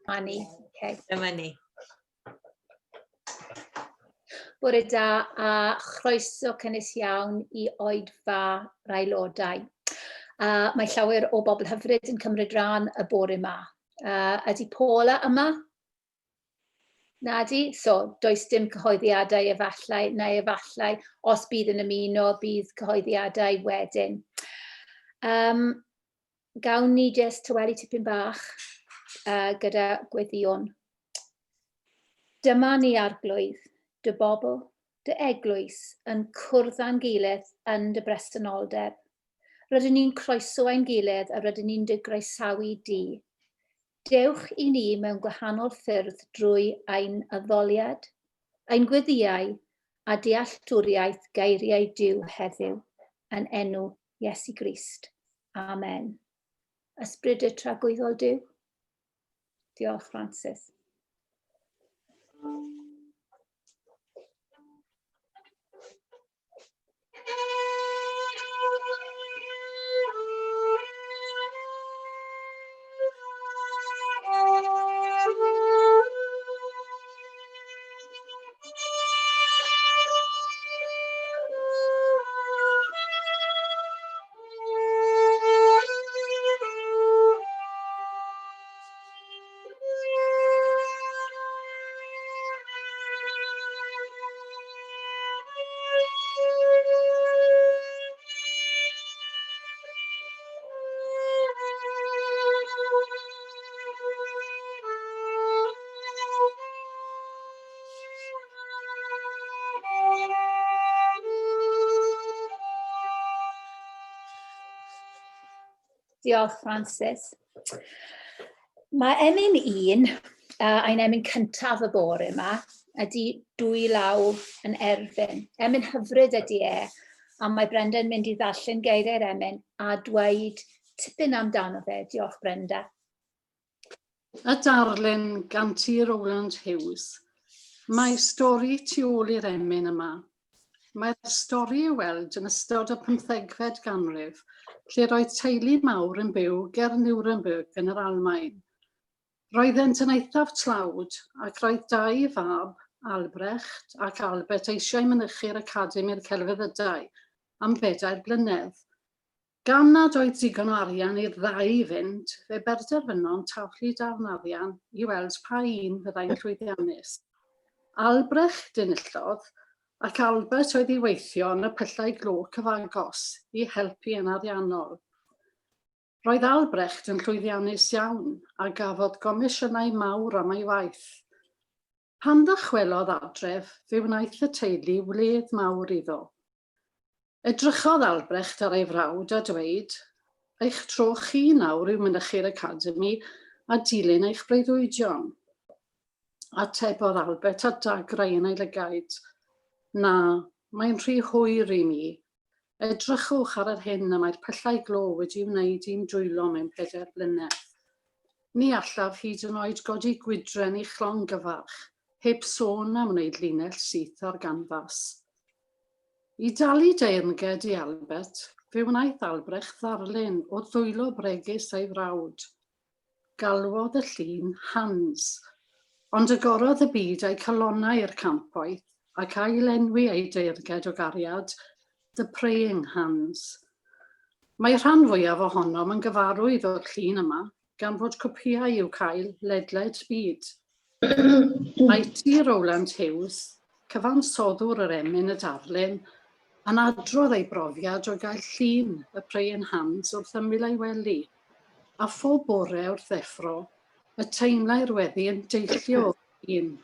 Dyma ni. Okay. Dyma ni. Bore da a chroeso cynnes iawn i oedfa'r aelodau. Mae llawer o bobl hyfryd yn cymryd rhan y bore yma. Ydy Paula yma? Nadi? So, does dim cyhoeddiadau efallai, neu efallai os bydd yn ymuno, bydd cyhoeddiadau wedyn. Um, gawn ni jyst tawelu tipyn bach gyda gweddïon. Dyma ni arglwydd, dy bobl, dy eglwys, yn cwrdd â'n gilydd yn dy bresenoldeb. Rydyn ni'n croeso ein gilydd a rydyn ni'n dy groesawu di. Dewch i ni mewn gwahanol ffyrdd drwy ein addoliad, ein gweddïau a dealltwriaeth geiriau Duw heddiw, yn enw Iesu Grist. Amen. Ysbryd y tragwyddol Duw. Diolch, Francis. Diolch, Francis. Mae emyn un, ein emyn cyntaf y bore yma, ydy dwy law yn erfyn. Emyn hyfryd ydy e, a mae Brenda yn mynd i ddarllen geiriau'r emyn a dweud tipyn amdano fe. Diolch, Brenda. Y darlun gan T. Rowland Hughes. Mae stori tu ôl i'r emyn yma. Mae'r stori i'w weld yn ystod y pymthegfed ganrif, lle roedd teulu mawr yn byw ger Nuremberg yn yr Almaen. Roeddent yn eithaf tlawd ac roedd dau fab, Albrecht ac Albert eisiau mynychu'r Academi'r Celfyddydau am bedair blynedd. Gan nad oedd digon o arian i'r ddau fynd, fe berderfynon taflu darn arian i weld pa un fyddai'n llwyddiannus. Albrecht enillodd, ac Albert oedd i weithio yn y pyllau glo cyfagos i helpu yn ariannol. Roedd Albrecht yn llwyddiannus iawn a gafodd gomisiynau mawr am ei waith. Pan ddychwelodd adref, fe wnaeth y teulu wledd mawr iddo. Edrychodd Albrecht ar ei frawd a dweud, Eich tro chi nawr yw mynychu'r academi a dilyn eich breuddwydion. Atebodd Albert â dagrau yn ei lygaid, Na, mae'n rhy hwyr i mi. Edrychwch ar yr hyn y mae'r pyllau glo wedi wneud i'm dwylo mewn pedair blynedd. Ni allaf hyd yn oed godi gwydren i'ch llongyfarch, heb sôn am wneud linell syth ar ganfas. I dalu deyrnged i Albert, fe wnaeth Albrecht ddarlun o ddwylo bregus ei frawd. Galwodd y llun Hans, ond agorodd y byd a'u calonnau i'r campwaith ac ail-enwi ei deyrnged o gariad, The Praying Hands. Mae rhan fwyaf ohonom yn gyfarwydd o'r llun yma, gan fod copïau i'w cael ledled byd. Mae T. Rowland Hughes, cyfansoddwr yr emyn Y Darlun, yn adrodd ei brofiad o gael llun y Praying Hands wrth ymyl ei wely, a phob bore wrth ddeffro, y teimlai'r weddi yn deillio o'r llun,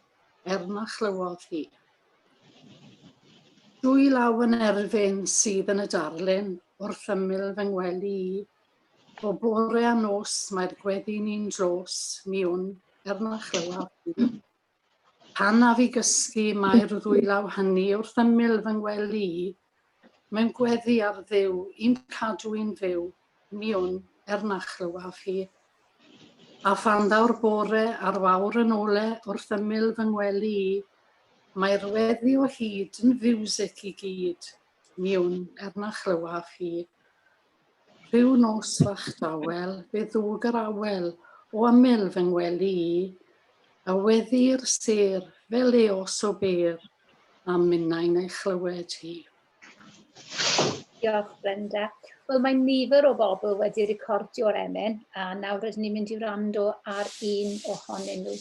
er na chlywodd hi. Dwy law yn erfyn sydd yn y darlun wrth ymyl fy ngwely i, O bore a nos mae'r gweddi'n un dros, mi wn, er na chlywaf i. Pan af i gysgu mae'r ddwylaw hynny wrth ymyl fy ngwely i, mewn gweddi ar Dduw i'm cadw i'n fyw, mi wn, er na chlywaf hi. A phan ddaw'r bore a'r wawr yn ole wrth ymyl fy ngwely i, mae'r weddi o hyd yn fiwsig i gyd, mi wn, er na chlywaf hi. Rhyw nos fach dawel, fe ddwg yr awel o ymyl fy ngwely i, a weddi'r sêr fel eos o bêr, a minnau'n ei chlywed hi. Diolch, Brenda. Wel, mae nifer o bobl wedi recordio'r emyn, a nawr rydyn ni'n mynd i wrando ar un ohonyn nhw.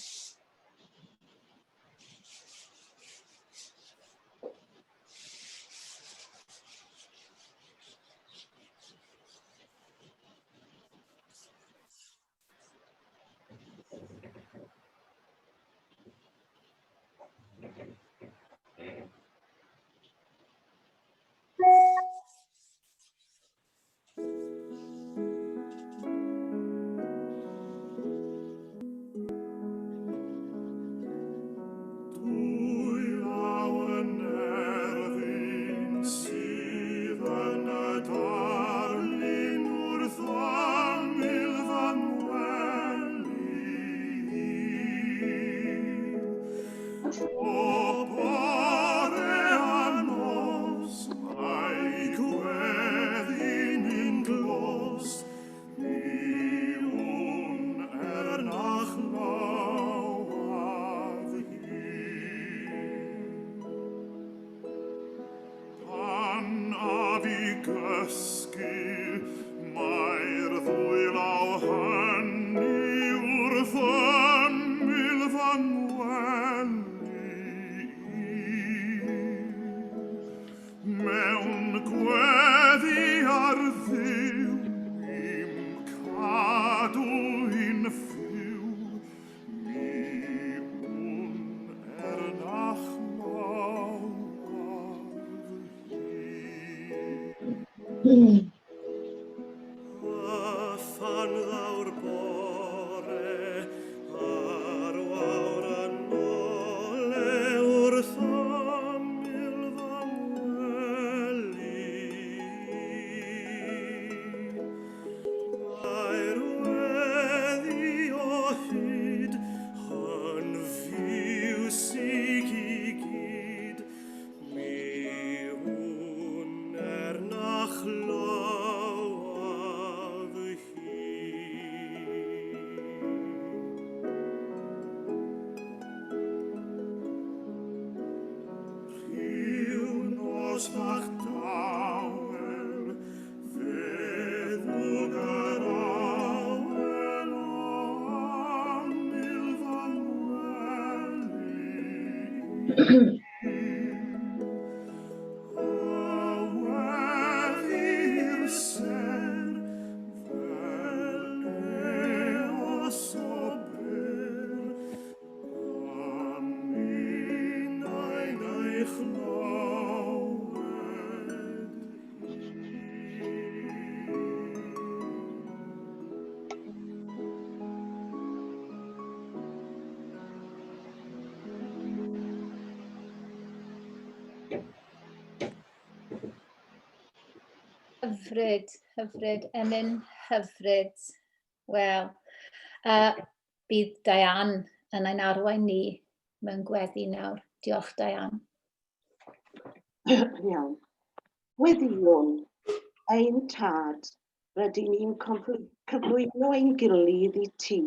Hyfryd, hyfryd, emyn hyfryd. Wel, bydd Diane yn ein arwain ni mewn gweddi nawr. Diolch, Diane. Iawn. Gweddïwn, ein tad, rydyn ni'n cyflwyno ein gilydd i ti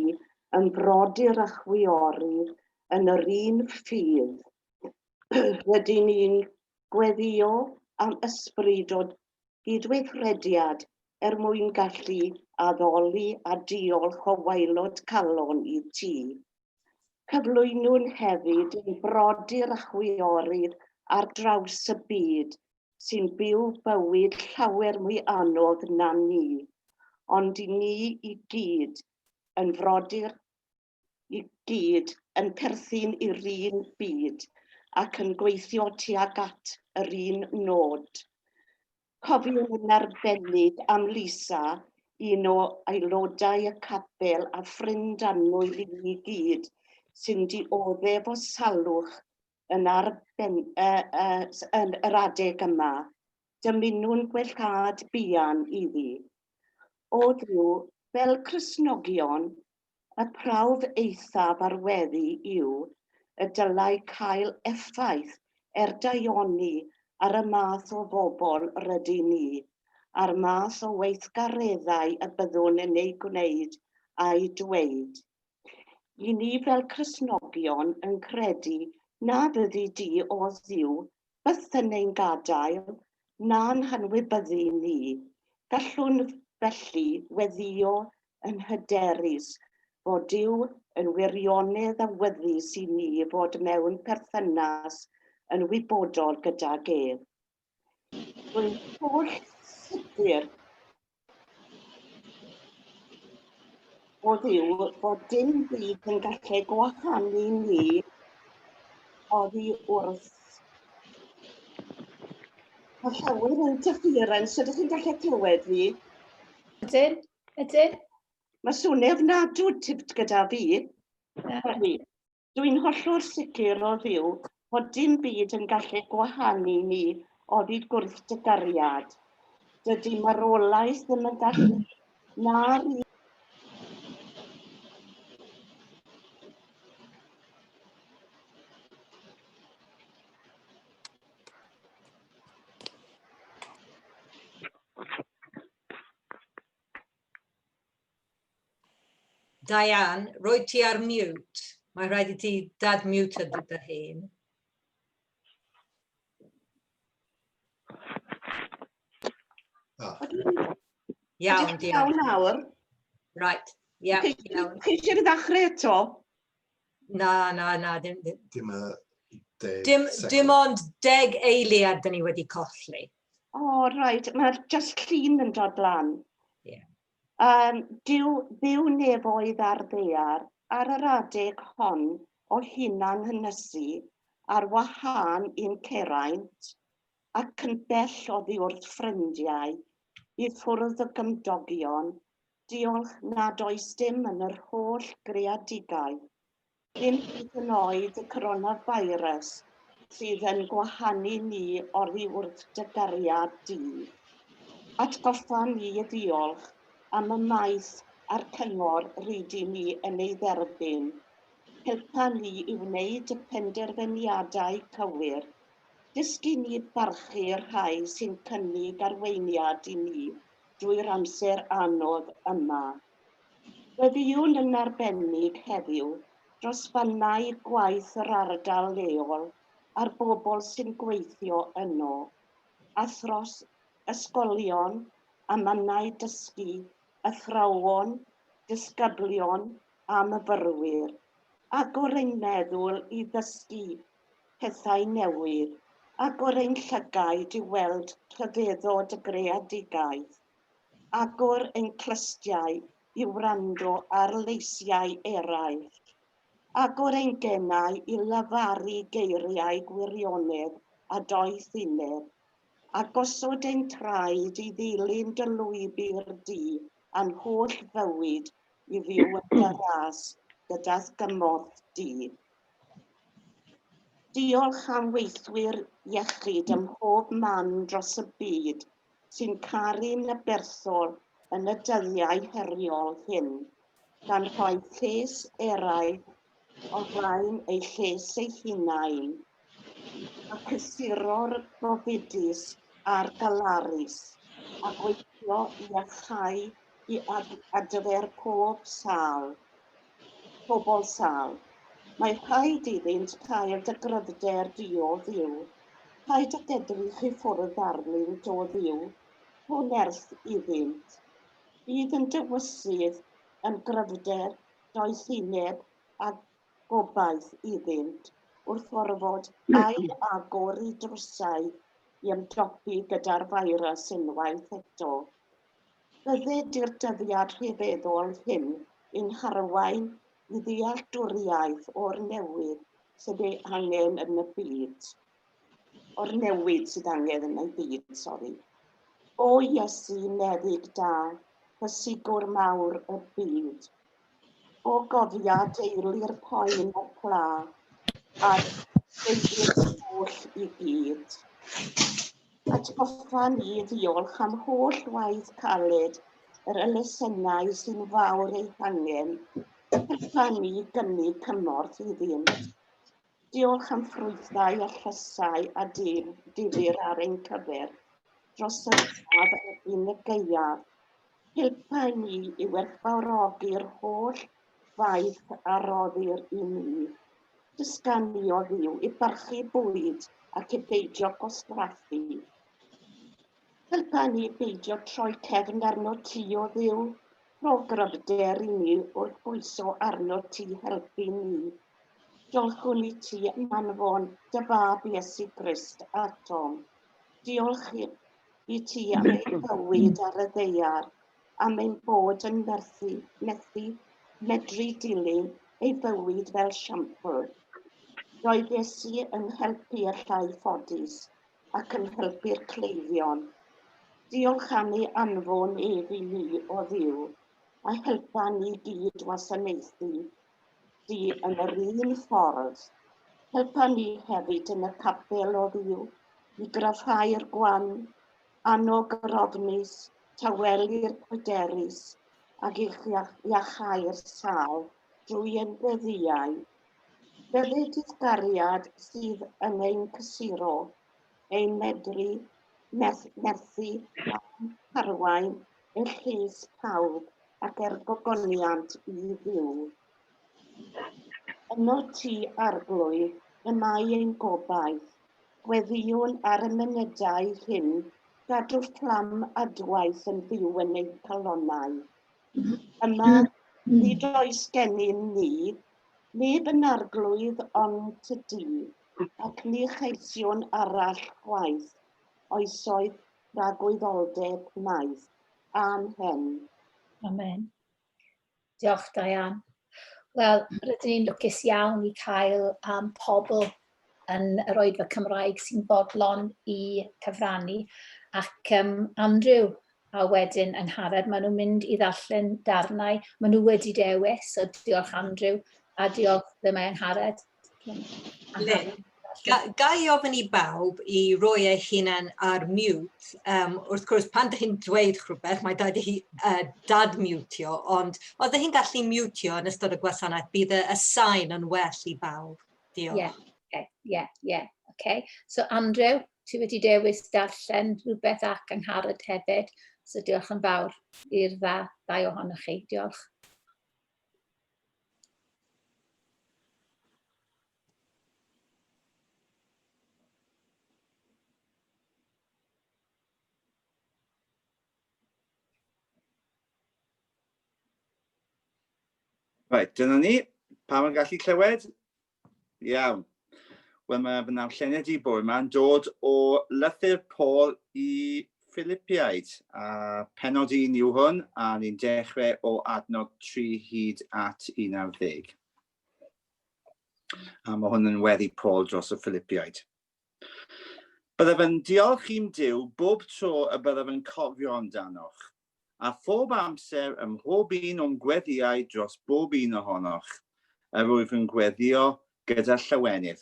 yn frodyr a chwiorydd yn yr un ffydd. Rydyn ni'n gweddïo am ysbryd o gydweithrediad er mwyn gallu addoli a diolch o waelod calon i ti. Cyflwynwn hefyd ein brodyr a chwiorydd ar draws y byd sy'n byw bywyd llawer mwy anodd na ni, ond i ni i gyd yn frodyr i gyd yn perthyn i'r un byd ac yn gweithio tuag at yr un nod. Cofiwn yn arbennig am Lisa, un o aelodau y capel a ffrind annwyl i ni gyd, sy'n dioddef o salwch yn, arben, yn yr adeg yma. Dymunwn gwellhad buan iddi. O Dduw, fel Cristnogion, y prawf eithaf ar weddi yw y dylai cael effaith er daioni ar y math o bobl rydyn ni, a'r math o weithgareddau y byddwn yn eu gwneud a'i dweud. I ni fel Cristnogion yn credu na fyddi di, o Dduw, byth yn ein gadael, na'n hanwybyddu ni. Gallwn felly weddïo yn hyderus fod Duw yn wirionedd awyddus i ni fod mewn perthynas yn wybodol gydag ef. Rwy'n holl sicr o Dduw fod dim byd yn gallu gwahanu ni oddi wrth. Mae llawer o interference, ydych chi'n gallu clywed fi? Ydyn, ydyn. Mae sŵn ofnadw tipt gyda fi. Sorry. Dwi'n hollol sicr o Dduw fod dim byd yn gallu gwahanu ni oddi gwrth dy gariad. Dydy marwolaeth ddim yn gallu na'r Diane, rwy ti ar mute. Mae rhaid i ti dad-mute dy hun. Ah. Iawn, diolch. Iawn nawr. Right, yeah, iawn. Chi eisiau fi ddechrau eto? Na, na, na, dim, dim, Dim y deg dim, second. dim ond 10 eiliad dyn ni wedi colli. O, oh, right, mae'r just llun yn dod lan. Ie. Duw, Dduw nefoedd a'r ddaear, ar yr adeg hon o hunan hynysu, ar wahân i'n ceraint, ac yn bell oddi wrth ffrindiau, i ffwrdd o gymdogion, diolch nad oes dim yn yr holl greadigaeth, dim hyd yn oed y coronavirus, sydd yn gwahanu ni oddi wrth dy gariad di. Atgoffa ni i ddiolch am y maeth a'r cyngor rydyn ni yn ei dderbyn. Helpa ni i wneud y penderfyniadau cywir. Dysgu ni barchu'r rhai sy'n cynnig arweiniad i ni drwy'r amser anodd yma. Gweddïwn yn arbennig heddiw dros fannau gwaith yr ardal leol a'r bobl sy'n gweithio yno, a thros ysgolion a mannau dysgu, athrawon, disgyblion a myfyrwyr. Agor ein meddwl i ddysgu pethau newydd, agor ein llygaid i weld rhyfeddod y greadigaeth, agor ein clustiau i wrando ar leisiau eraill, agor ein genau i lefaru geiriau gwirionedd a doethineb, a gosod ein traed i ddilyn dy lwybr di a'n holl fywyd i fyw yn dy ras gyda'th gymorth di. Diolch am weithwyr iechyd ym mhob man dros y byd sy'n caru'n aberthol yn y dyddiau heriol hyn, gan rhoi lles eraill o flaen eu lles eu hunain, a cysuro'r gofidus a'r galarus, a gweithio i iachau i adfer pob sâl, pobl sâl. Mae rhaid iddynt cael dy gryfder di o Dduw. Paid ag edrych i ffwrdd arnynt, o Dduw, rho nerth iddynt. Bydd yn dywysydd yn gryfder, doethineb a gobaith iddynt wrth orfod ail-agor eu drysau i ymdopi gyda'r feirws unwaith eto. Bydded i'r dyddiad rhyfeddol hyn ein harwain i ddealltwriaeth o'r newydd sydd ei angen yn y byd. O'r newid sydd angen yn y byd, sori. O Iesu, meddyg da, cysigwr mawr y byd. O gofia deulu'r poen a'r pla, a'r deulu'r holl i gyd. Atgoffa ni ddiolch am holl waith caled yr elusennau sy'n fawr eu hangen. Helpa ni gynnig cymorth iddynt. Diolch am ffrwythau a llysau a difyr ar ein cyfer dros yr haf erbyn y gaeaf. Helpa ni i werthfawrogi'r holl faeth a roddir i ni. Dysga ni, o Dduw, i barchu bwyd ac i beidio gwastraffu. Helpa ni i beidio troi cefn arno ti, o Dduw. Rho gryfder i ni wrth bwyso arno ti helpu ni. Diolchwn i ti am anfon dy fab Iesu Grist atom. Diolch i ti am ei fywyd ar y ddaear, am ein bod yn methu, methu medru dilyn ei fywyd fel siampl. Roedd Iesu yn helpu y llai ffodus ac yn helpu'r cleifion. Diolch am ei anfon ef i ni o Dduw, a helpa ni gyd wasanaethu di yn yr un ffordd. Helpa ni hefyd yn y capel o Dduw i gryfhau'r gwan, annog yr ofnus, tawelu'r pryderus, ac i'ch iachau'r sâl drwy ein gweddïau. Bydded i'th gariad sydd yn ein cysuro, ein medru, nerthu a'n harwain er lles pawb ac er gogoniant i Dduw. Yno ti, Arglwydd, y mae ein gobaith. Gweddïwn ar y munudau hyn, gadw fflam adwaith yn fyw yn ein calonnau. Yma, nid oes gennym ni neb yn Arglwydd ond tydi, ac ni cheisiwn arall chwaith, oesoedd dragwyddoldeb maith. Amen. Amen. Diolch, Diane. Wel, rydyn ni'n lwcus iawn i cael pobl yn yr oedfa Cymraeg sy'n bodlon i cyfrannu. Ac Andrew a wedyn Angharad, maen nhw'n mynd i ddarllen darnau maen nhw wedi dewis. So diolch Andrew a diolch ddim mae Angharad. Lynn, ga, ga i ofyn i bawb i roi eu hunain ar mute? Wrth gwrs, pan dych chi'n dweud rhywbeth, mae dad i chi dad-mutio, ond os ydych chi'n gallu mutio yn ystod y gwasanaeth, bydd y sain yn well i bawb. Diolch. Ie, yeah, ie, ie. Okay. So Andrew, ti wedi dewis darllen rhywbeth ac Angharad hefyd, so diolch yn fawr i'r ddau ohonoch chi. Diolch. Reit, dyna ni. Pawb yn gallu clywed? Iawn. Wel, mae fy narlleniad i bore yma'n dod o lythyr Paul i Philipiaid. A penod un yw hwn, a ni'n dechrau o adnod 3 hyd at 11. A mae hwn yn weddi Paul dros y Philipiaid. Byddaf yn diolch i'm Duw bob tro y byddaf yn cofio amdanoch, a phob amser ym mhob un o'm gweddïau dros bob un ohonoch, yr wyf yn gweddïo gyda llawenydd.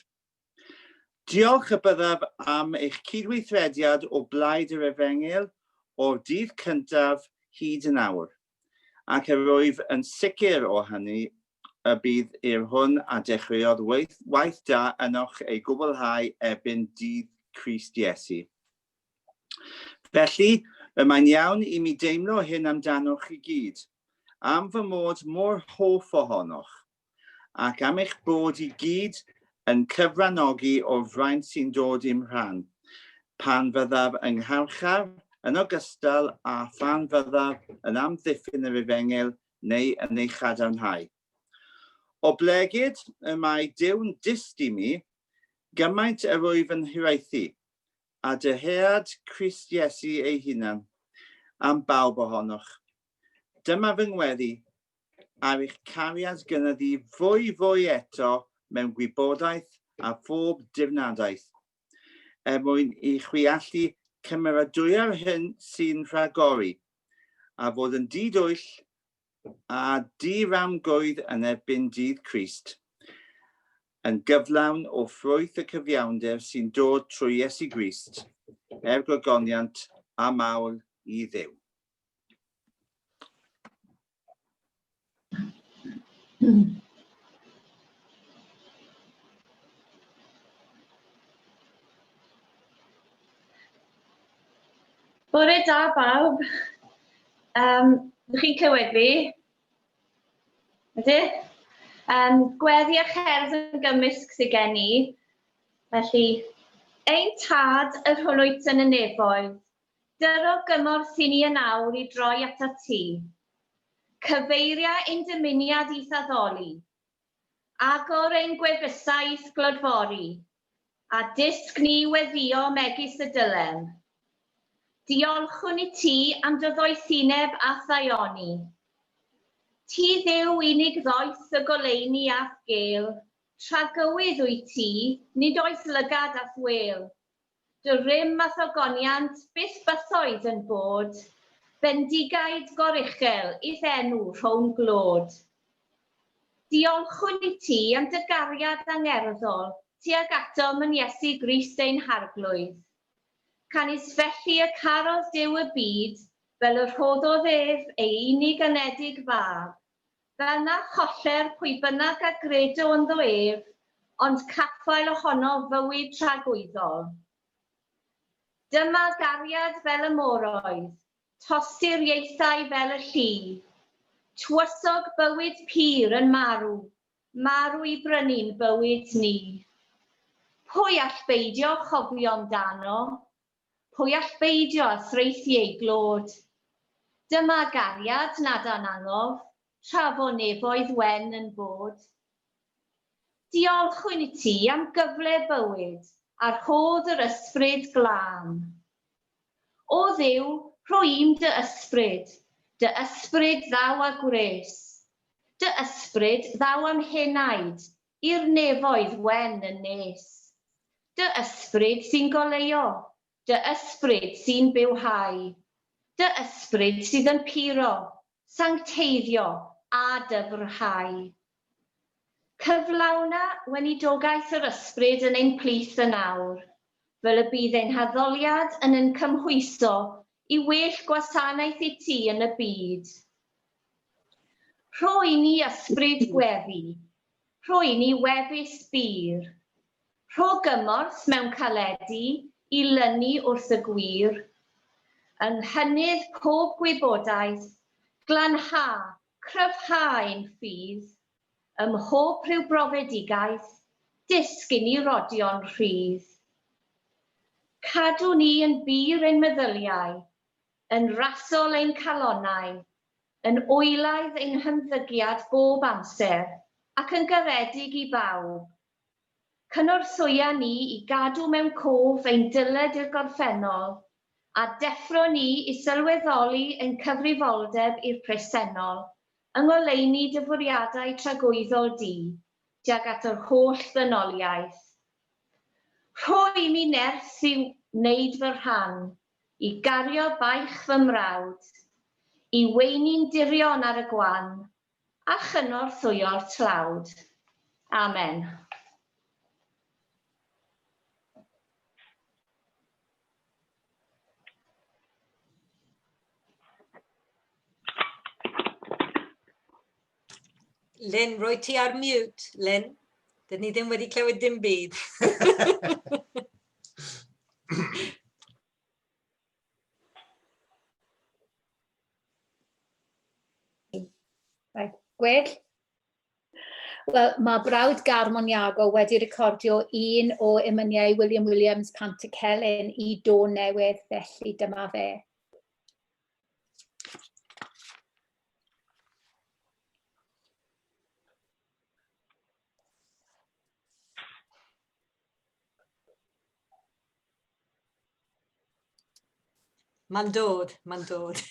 Diolch y byddaf am eich cydweithrediad o blaid yr Efengyl o'r dydd cyntaf hyd yn awr, ac yr wyf yn sicr o hynny y bydd i'r hwn a dechreuodd waith da ynoch ei gwblhau erbyn dydd Crist Iesu. Felly, y mae'n iawn i mi deimlo hyn amdanoch i gyd, am fy mod mor hoff ohonoch, ac am eich bod i gyd yn cyfranogi o'r fraint sy'n dod i'm rhan, pan fyddaf yng ngharchar, yn ogystal â phan fyddaf yn amddiffyn yr efengyl neu yn ei chadarnhau. Oblegid y mae Duw'n dyst i mi, gymaint yr wyf yn hiraethu, a dyhead Crist Iesu ei hunan, am bawb ohonoch. Dyma fy ngweddi, ar eich cariad gynyddu fwy fwy eto mewn gwybodaeth a phob dirnadaeth, er mwyn i chwi allu cymeradwyo'r hyn sy'n rhagori, a fod yn di-dwyll a di-ramgwydd yn erbyn dydd Crist, yn gyflawn o ffrwyth y cyfiawnder sy'n dod trwy Iesu Grist, er gogoniant a mawl i Dduw. Bore da bawb. Um, chi'n clywed fi? Ydy? Um, gweddi a cherdd yn gymysg sydd gen i. Felly, ein tad yr hwn wyt yn y nefoedd, dyro gymorth i ni yn awr i droi atat ti. Cyfeiria ein dymuniad i'th addoli. Agor ein gwefusau i'th glodfori, a dysg ni weddïo megis y dylem. Diolchwn i ti am dy ddoethineb a'th ddaioni. Ti Dduw unig ddoeth y goleuni a'th gêl, tragywydd wyt ti, nid oes lygad a'th wêl. Dy rym a'th ogoniant byth bythoedd yn bod, bendigaid goruchel i'th enw rhown glod. Diolchwn i ti am dy gariad angerddol tuag atom yn Iesu Grist ein Harglwydd. Canys felly y carodd Duw y byd, fel y rhoddodd ef ei unig anedig Fab, fel na choller pwy bynnag a gredo ynddo ef, ond caffael ohono fywyd tragwyddol. Dyma gariad fel y moroedd, tosir ieithau fel y lli, tywysog bywyd pur yn marw, marw i brynu'n bywyd ni. Pwy all beidio chofio amdano? Pwy all beidio â thraethu ei glod? Dyma gariad nad anangof, tra fo nefoedd wen yn bod. Diolchwn i ti am gyfle bywyd a rhodd yr Ysbryd Glân. O Dduw, rho i'm dy ysbryd, dy ysbryd ddaw â gwres, dy ysbryd ddaw â'm henaid i'r nefoedd wen yn nes. Dy ysbryd sy'n goleuo, dy ysbryd sy'n bywhau, dy ysbryd sydd yn puro, sancteiddio a dyfrhau. Cyflawna weinidogaeth yr Ysbryd yn ein plith yn awr, fel y bydd ein haddoliad yn ein cymhwyso i well gwasanaeth i ti yn y byd. Rho i ni ysbryd gweddi, rho i ni wefus bur. Rho gymorth mewn caledi i lynu wrth y gwir. Yng nghynnydd pob gwybodaeth, glanha, cryfha ein ffydd. Ym mhob rhyw brofedigaeth, dysg i ni rodio'n rhydd. Cadw ni yn bur ein meddyliau, yn rasol ein calonnau, yn wylaidd ein hymddygiad bob amser, ac yn garedig i bawb. Cynorthwya ni i gadw mewn cof ein dyled i'r gorffennol, a deffro ni i sylweddoli ein cyfrifoldeb i'r presennol yng ngoleuni dy fwriadau tragwyddol di tuag at yr holl ddynoliaeth. Rho i mi nerth i wneud fy rhan, i gario baich fy mrawd, i weini'n dirion ar y gwan, a chynorthwyo'r tlawd. Amen. Lynn, roi ti ar mute, Lynn. Dyn ni ddim wedi clywed dim byd. Right, gwell. Wel, mae brawd Garmon Iago wedi recordio un o emyniau William Williams Pantycelyn i dôn newydd, felly dyma fe. Mae'n dod, mae'n dod.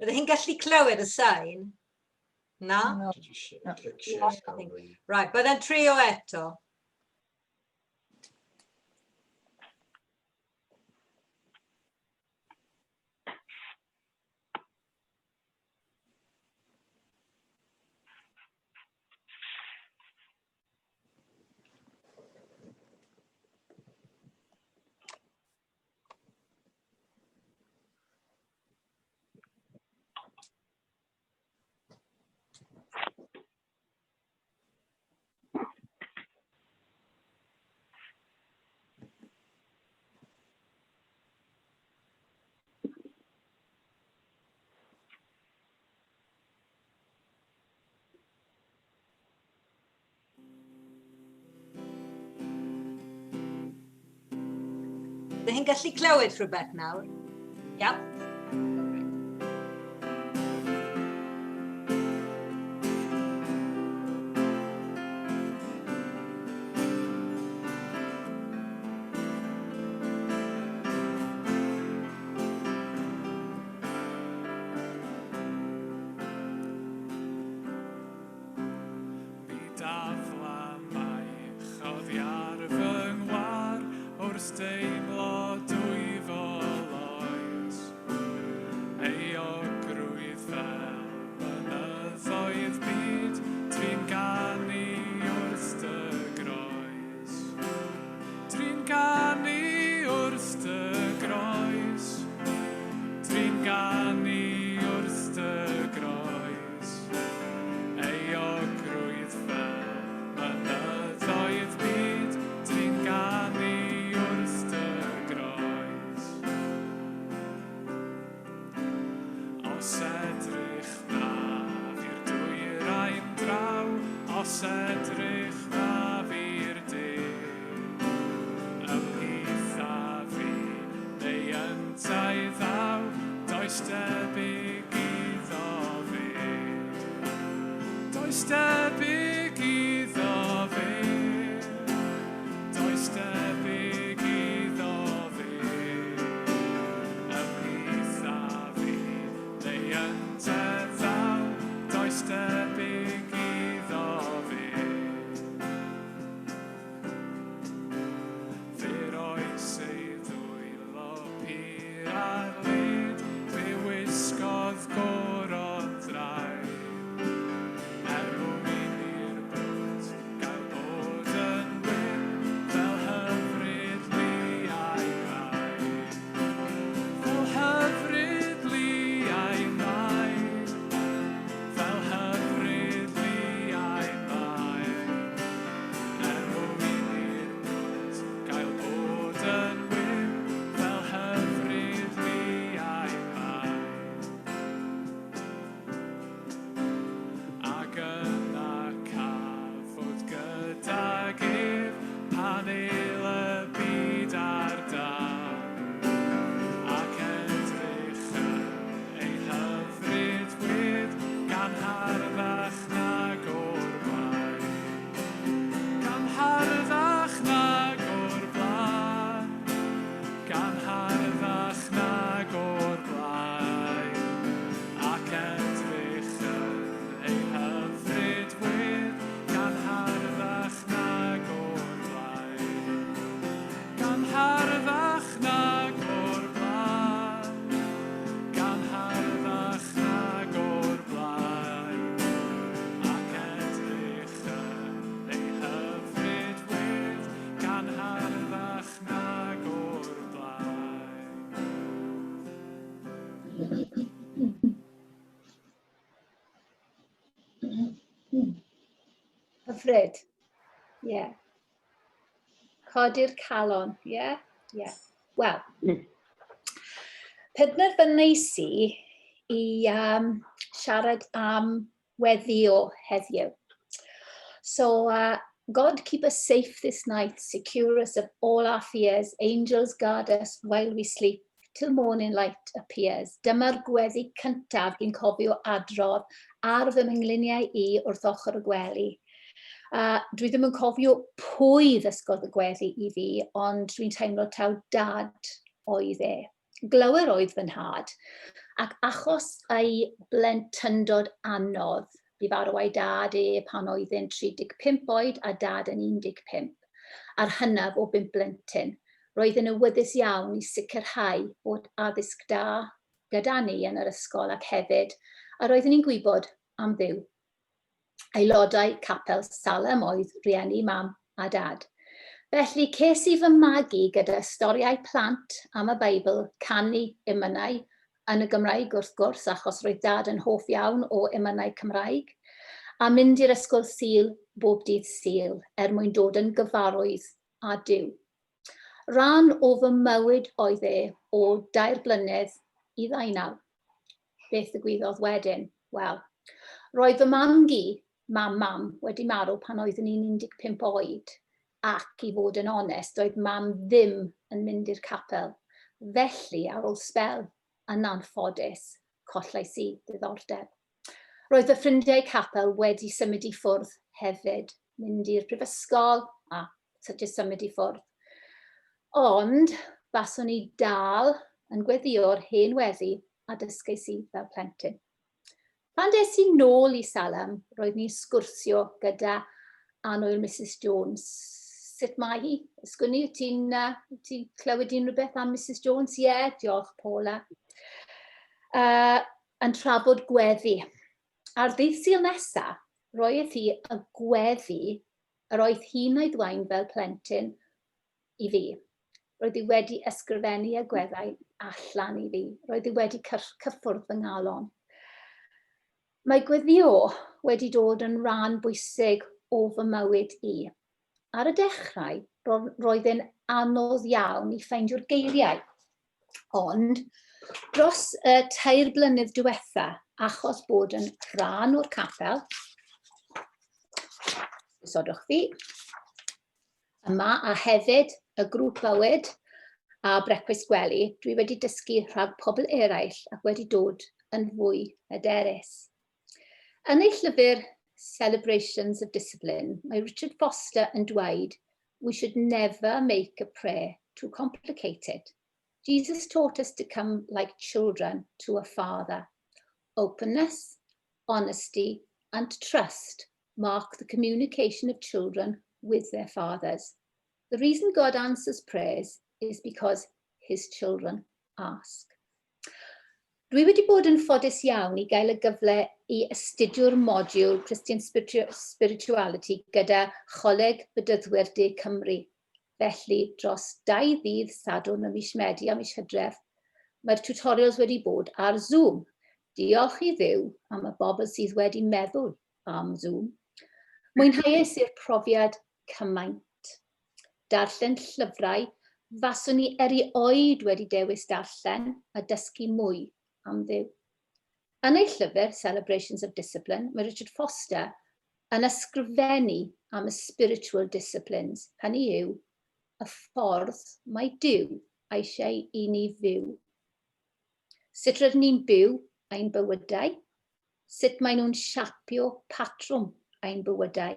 Ydych chi'n gallu clywed y sain? Na? No. Click share screen. Right, byddai'n trio eto. Ydych chi'n gallu clywed rhywbeth nawr? Iawn. Mi dafla maich oddi ar fy ngwar wrth deimlo dwyfol oes. Euogrwydd fel mynyddoedd byd, trin ganu wrth dy groes. Trin ganu wrth dy groes. Trin ganu wrth dy groes. Euogrwydd fel mynyddoedd byd, trin ganu wrth dy groes. Os edrych naf i'r dwyrain draw, os edrych naf i'r de, ymhlith a fi neu yntau ddaw, does debyg iddo fe. Does debyg iddo fe. Does debyg iddo fe. Ymhlith a fi neu ynte ddaw, does debyg iddo fe. Fe roes ei ddwylo pur ar led, fe wisgodd goron ddraen. Er mwyn i'r bwt gael bod yn wyn, fel hyfryd liau mai. Fel hyfryd liau mai. Fel hyfryd liau mai. Er mwyn i'r bwt gael bod yn wyn, fel hyfryd liau mai. Ac yna cafod gydag ef pan eil y byd ar dân. Ac edrych yn ei hyfryd wedd gan harddach nag o'r blaen. Gan harddach nag o'r blaen. Gan harddach nag o'r blaen. Ac edrych yn ei hyfryd wedd gan harddach nag o'r blaen. Gan harddach nag o'r blaen. Gan harddach nag o'r blaen. Ac edrych yn ei hyfryd wedd gan harddach nag o'r blaen. Hyfryd. Ie. Yeah. Codi'r calon, ie? Yeah? Ie. Yeah. Wel, penderfynais i i siarad am weddio heddiw. So, God keep us safe this night, secure us of all our fears, angels guard us while we sleep, till morning light appears. Dyma'r gweddi cyntaf dwi'n cofio adrodd ar fy mhengliniau i wrth ochr y gwely. Dwi ddim yn cofio pwy ddysgodd y gweddi i fi, ond dwi'n teimlo taw dad oedd e. Glowyr oedd fy nhad, ac achos ei blentyndod anodd, bu farw ei dad e pan oedd e'n 35 oed a dad yn 15, a'r hynaf o bump blentyn, roedd yn awyddus iawn i sicrhau bod addysg da gyda ni yn yr ysgol ac hefyd, a roeddwn i'n gwybod am Dduw. Aelodau capel Salem oedd rhieni mam a dad. Felly ces i fy magu gyda storïau plant am y Beibl, canu emynau, yn y Gymraeg wrth gwrs, achos roedd dad yn hoff iawn o emynau Cymraeg, a mynd i'r ysgol Sul bob dydd Sul er mwyn dod yn gyfarwydd â Duw. Rhan o fy mywyd oedd e o dair blynedd i ddaunaw. Beth ddigwyddodd wedyn? Wel, roedd fy mam-gu, mam mam, wedi marw pan oeddwn i'n 15 oed, ac i fod yn onest, doedd mam ddim yn mynd i'r capel. Felly, ar ôl sbel, yn anffodus, collais i ddiddordeb. Roedd fy ffrindiau capel wedi symud i ffwrdd hefyd, mynd i'r prifysgol a jyst symud i ffwrdd. Ond baswn i dal yn gweddïo'r hen weddi a dysgais i fel plentyn. Pan des i nôl i Salem, roedd ni'n sgwrsio gyda annwyl Misus Jones. Sut mae hi? Ysgwn i, ti'n ti clywed unrhyw beth am Misus Jones? Ie, yeah, diolch Paula. Yn trafod gweddi. Ar ddydd Sul nesa, roedd hi y gweddi yr oedd hi'n ei ddwain fel plentyn i fi. Roedd hi wedi ysgrifennu y gweddau allan i fi. Roedd hi wedi cyffwrdd fy ngalon. Mae gweddio wedi dod yn rhan bwysig o fy mywyd i. Ar y dechrau, roedd e'n anodd iawn i ffeindio'r geiriau. Ond dros y tair blynedd diwetha, achos bod yn rhan o'r capel, sodwch fi, yma a hefyd y grŵp bywyd a brecwast gwely, dwi wedi dysgu rhag pobl eraill ac wedi dod yn fwy hyderus. Yn ei llyfr Celebrations of Discipline, mae Richard Foster yn dweud, We should never make a prayer too complicated. Jesus taught us to come like children to a father. Openness, honesty and trust mark the communication of children with their fathers. The reason God answers prayers is because his children ask. Dwi wedi bod yn ffodus iawn i gael y gyfle i astudio'r modiwl Christian Spirituality gyda Choleg Bedyddwyr De Cymru. Felly, dros dau ddydd Sadwrn ym mis Medi a mis Hydref, mae'r tutorials wedi bod ar Zoom. Diolch i Dduw am y bobl sydd wedi meddwl am Zoom. Mwynheuais i'r profiad cymaint. Darllen llyfrau faswn i erioed wedi dewis darllen a dysgu mwy am Dduw. Yn ei llyfr Celebrations of Discipline, mae Richard Foster yn ysgrifennu am y spiritual disciplines, hynny yw, y ffordd mae Duw eisiau i ni fyw. Sut rydyn ni'n byw ein bywydau, sut maen nhw'n siapio patrwm ein bywydau.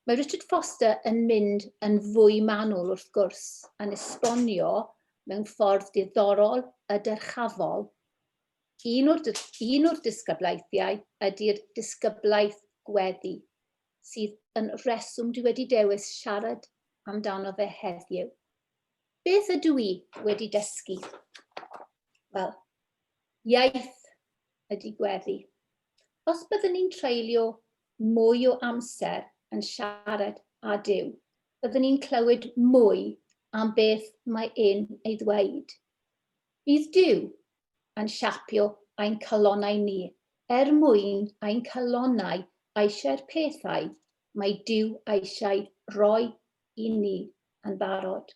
Mae Richard Foster yn mynd yn fwy manwl wrth gwrs, yn esbonio mewn ffordd diddorol a dyrchafol. Un o'r, un o'r disgyblaethiau ydy'r disgyblaeth gweddi, sydd yn rheswm dwi wedi dewis siarad amdano fe heddiw. Beth ydw i wedi dysgu? Wel, iaith ydy gweddi. Os byddwn ni'n treulio mwy o amser yn siarad â Duw, byddwn ni'n clywed mwy am beth mae e'n ei ddweud. Bydd Duw yn siapio ein calonnau ni er mwyn ein calonnau eisiau'r pethau mae Duw eisiau rhoi i ni yn barod.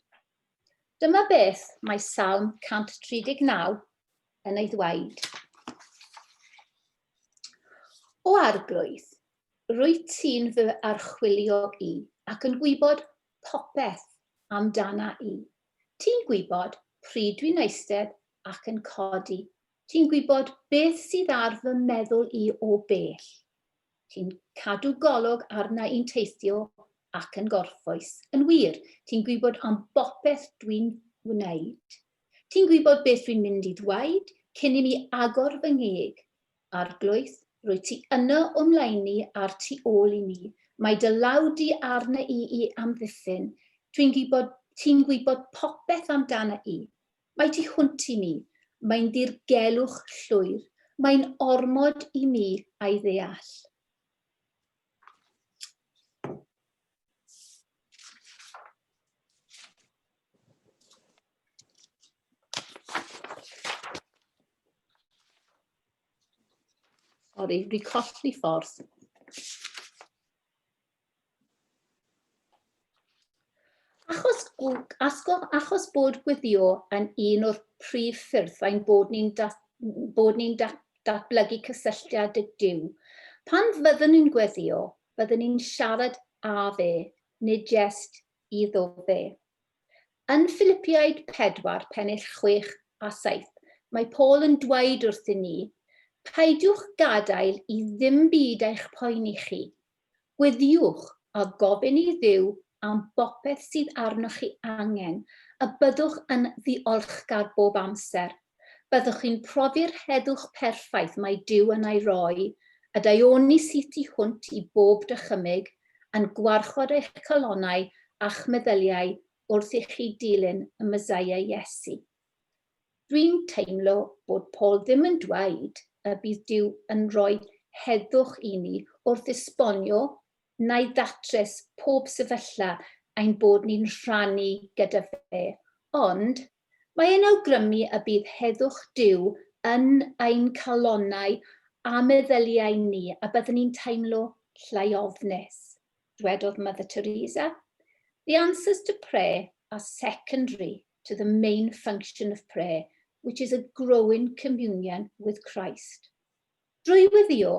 Dyma beth mae Salm 139 yn ei ddweud. O Arglwydd, rwyt ti'n fy archwilio i ac yn gwybod popeth amdana i. Ti'n gwybod pryd dwi'n eistedd ac yn codi. Ti'n gwybod beth sydd ar fy meddwl i o bell. Ti'n cadw golwg arna i'n teithio ac yn gorffwys. Yn wir, ti'n gwybod am bopeth dwi'n wneud. Ti'n gwybod beth dwi'n mynd i ddweud cyn i mi agor fy ngeg. Arglwydd, rwyt ti yno o'm mlaen i a'r tu ôl i mi. Mae dy law di arna i i amddiffyn. Dwi'n gwybod, ti'n gwybod popeth amdana i. Mae tu hwnt i mi. Mae'n ddirgelwch llwyr. Mae'n ormod i mi a'i ddeall. Sori, dwi colli ffordd. Achos, achos bod gweddio yn un o'r prif ffyrdd ein bod ni'n dat, bod ni'n dat, datblygu cysylltiad â Duw, pan fyddwn ni'n gweddio, byddwn ni'n siarad â fe, nid jest iddo fe. Yn Philipiaid 4, pennill 6 a 7, mae Paul yn dweud wrthyn ni, Peidiwch gadael i ddim byd eich poeni chi. Gweddïwch a gofyn i Dduw am bopeth sydd arnoch chi angen, a byddwch yn ddiolchgar bob amser. Byddwch chi'n profi'r heddwch perffaith mae Duw yn ei roi, y daioni sydd tu hwnt i bob dychymyg, yn gwarchod eich calonnau a'ch meddyliau wrth i chi dilyn y Meseia Iesu. Dwi'n teimlo bod Paul ddim yn dweud y bydd Duw yn rhoi heddwch i ni wrth esbonio na'i ddatrys pob sefyllfa ein bod ni'n rhannu gyda fe, ond mae e'n awgrymu y bydd heddwch Duw yn ein calonnau a meddyliau ni a byddwn ni'n teimlo llai ofnus. Dwedodd Mother Teresa, The answers to prayer are secondary to the main function of prayer, which is a growing communion with Christ. Drwy weddïo,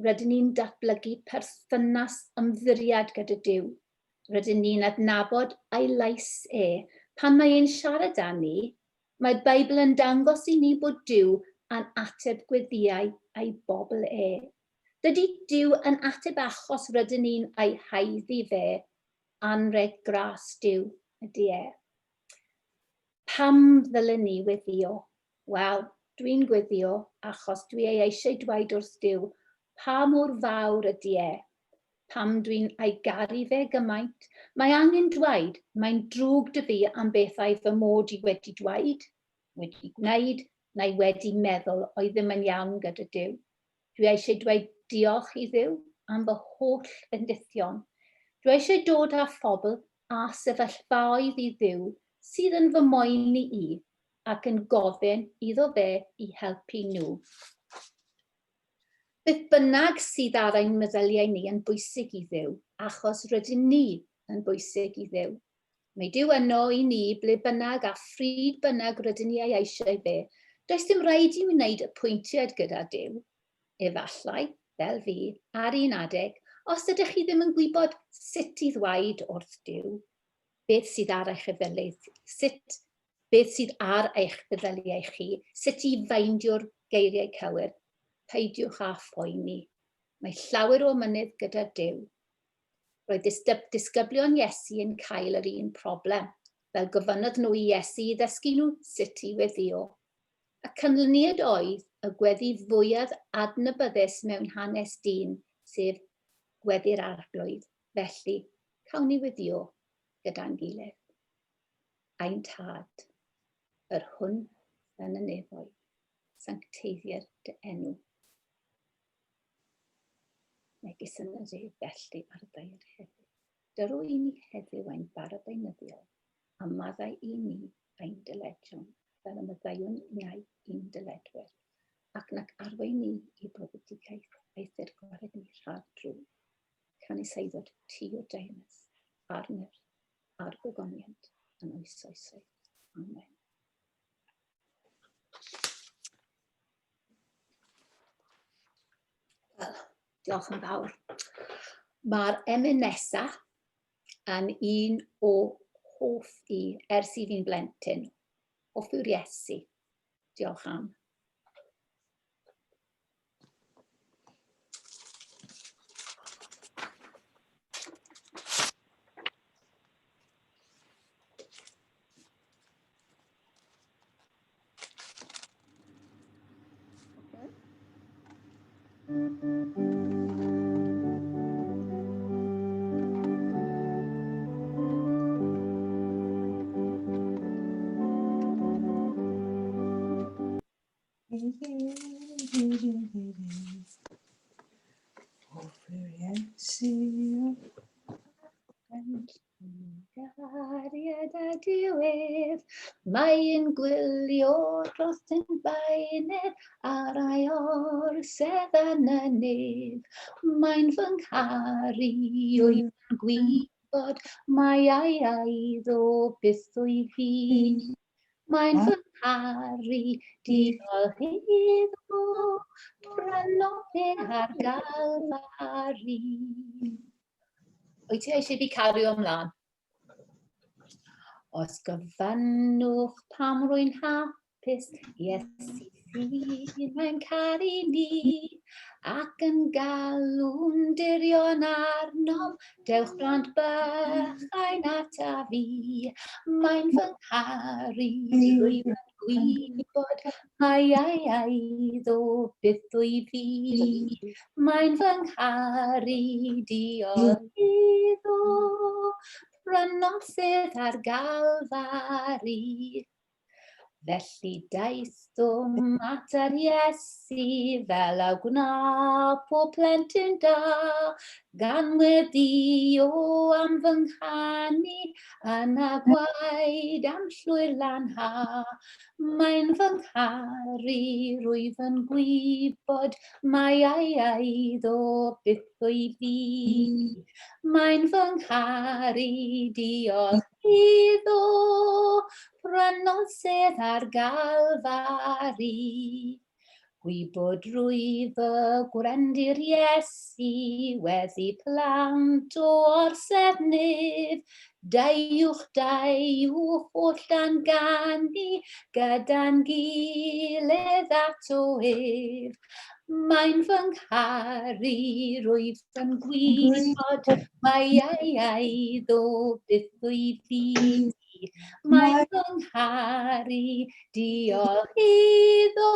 rydyn ni'n datblygu perthynas ymddiried gyda Duw. Rydyn ni'n adnabod ei lais e. Pan mae e'n siarad â ni, mae'r Beibl yn dangos i ni bod Duw yn ateb gweddïau ei bobl e. Dydy Duw yn ateb achos rydyn ni'n ei haeddu fe, anrheg gras Duw ydy e. Pam ddylen ni weddïo? Wel, dwi'n gweddio achos dwi ei eisiau dweud wrth Duw pa mor fawr ydy e, pam dwi'n ei garu fe gymaint. Mae angen dweud, mae'n drwg dy fi am bethau fy mod i wedi dweud, wedi gwneud, neu wedi meddwl oedd ddim yn iawn gyda Duw. Dwi eisiau dweud diolch i Dduw am fy holl fendithion. Dwi eisiau dod â phobl a sefyllfaoedd i Dduw sydd yn fy moeni i ac yn gofyn iddo fe i helpu nhw. Beth bynnag sydd ar ein meddyliau ni yn bwysig i Dduw, achos rydyn ni yn bwysig i Dduw. Mae Duw yno i ni ble bynnag a phryd bynnag rydyn ni ei eisiau fe. Does dim rhaid i mi wneud apwyntiad gyda Duw. Efallai, fel fi, ar un adeg, os ydych chi ddim yn gwybod sut i ddweud wrth Duw beth sydd ar eich efelydd, sut beth sydd ar eich meddyliau chi, sut i feindio'r geiriau cywir, peidiwch â phoeni. Mae llawer o ymynydd gyda Duw. Roedd disgyblion Iesu yn cael yr un problem, fel gofynnodd nhw i Iesu i ddysgu nhw sut i weddïo. Y canlyniad oedd y gweddi fwyaf adnabyddus mewn hanes dyn, sef Gweddi'r Arglwydd. Felly, cawn ni weddïo gyda'n gilydd. Ein Tad, yr hwn yn y nefoedd, sancteiddier dy enw. Megis yn y ref felly ar ddaear hefyd. Dyro i ni heddiw ein bara beunyddiol, a maddau i ni ein dyledion, fel y maddeuwn niau i'n dyledwyr, ac nac arwain ni i brofedigaeth, eithr gwared ni rhag drwg. Canys eiddod ti yw'r deyrnas, a'r nerth, a'r gogoniant yn oes oesoedd. Amen. Wel, diolch yn fawr. Mae'r emyn nesa yn un o hoff i ers i fi'n blentyn. Hoff yw'r Iesu. Diolch am. Gariad a diwedd, mae'n gwylio dros yn baenedd ar ei orsedd yn y nef. Mae'n fy ngharu, wyf yn gwybod, mae ei eiddo byth wyf fi. Mae'n fy ngharu, diolch iddo, prynodd e ar Galfari. Wyt ti eisiau fi cario ymlaen? Os gofynnwch pam rwy'n hapus, Iesu sydd mae'n caru ni, ac yn galw'n dirion arnom, dewch blant bychain ataf fi. Mae'n fy ngharu, rwyf yn gwybod, mai ai eiddo byth wyf fi. Mae'n fy ngharu, diolch iddo, brynodd sydd ar Galfari. Felly daethum at yr Iesu fel a gwna pob plentyn da, gan weddïo am fy nghanu yn a gwaed am llwyr lanha. Mae'n fy ngharu, rwyf yn gwybod mai ai eiddo byth wyf fi. Mae'n fy ngharu, diolch iddo, prynodd sedd ar Galfari. Gwybod drwy fy gwrendy'r Iesu, weddi plant o orsedd nef, Deuwch, deuwch oll dan ganu, gyda'n gilydd ato ef. Mae'n fy ngharu, rwyf yn gwybod, mae ei eiddo byth wyf fi. Mae'n fy ngharu, diolch iddo,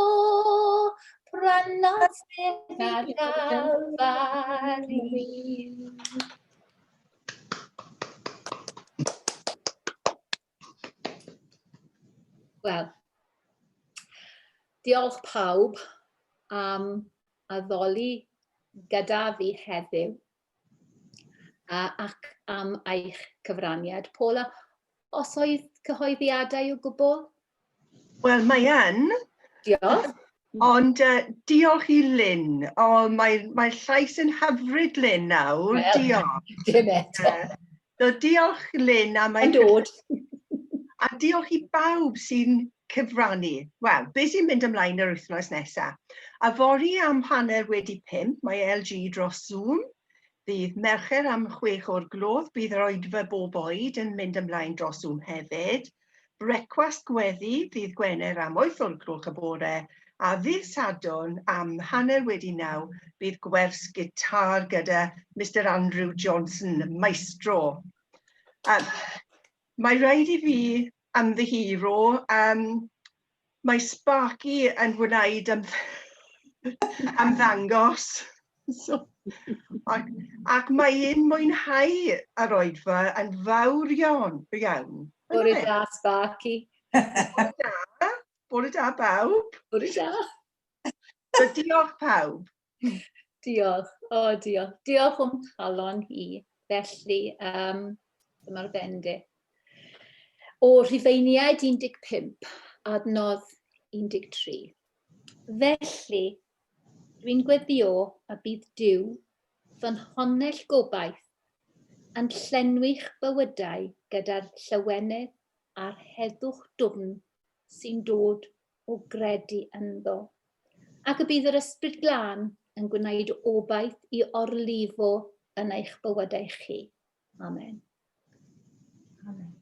prynodd sedd ar Galfari. Wel, diolch pawb am addoli gyda fi heddiw a, ac am eich cyfraniad. Paula, os oedd cyhoeddiadau o gwbl? Wel, mae yn. Diolch. Ond uh, diolch i Lynn. O, oh, mae, mae llais yn hyfryd Lynn nawr. Well, diolch. Dim eto. So, diolch Lynn am ei... dod. A diolch i bawb sy'n cyfrannu. Wel, beth sy'n mynd ymlaen yr wythnos nesaf? A fory am 5:30, mae LG dros Zoom. Ddydd Mercher am 6 o'r gloch, bydd yr oedfa bob oed yn mynd ymlaen dros Zoom hefyd. Brecwast gweddi ddydd Gwener am 8 o'r gloch y bore, a ddydd Sadwrn am 9:30 bydd gwers gitar gyda Mister Andrew Johnson, maestro. Um, mae rhaid i fi ymddihiro, um, mae Sparky yn wneud ym, ymddangos. So, ac, ac mae un mwynhau yr oedfa yn fawr iawn. iawn. Bore da, Sparky. Bore da. Bore da, bawb. Bore da. So, diolch pawb. Diolch. O, oh, diolch. Diolch o'm calon i. Felly, um, dyma'r bende. O Rhufeiniaid 15, adnodd 13. Felly, dwi'n gweddio y bydd Duw, ffynhonnell gobaith, yn llenwi'ch bywydau gyda'r llawenydd a'r heddwch dwfn sy'n dod o gredu ynddo, ac y bydd yr Ysbryd Glân yn gwneud obaith i orlifo yn eich bywydau chi. Amen. Amen.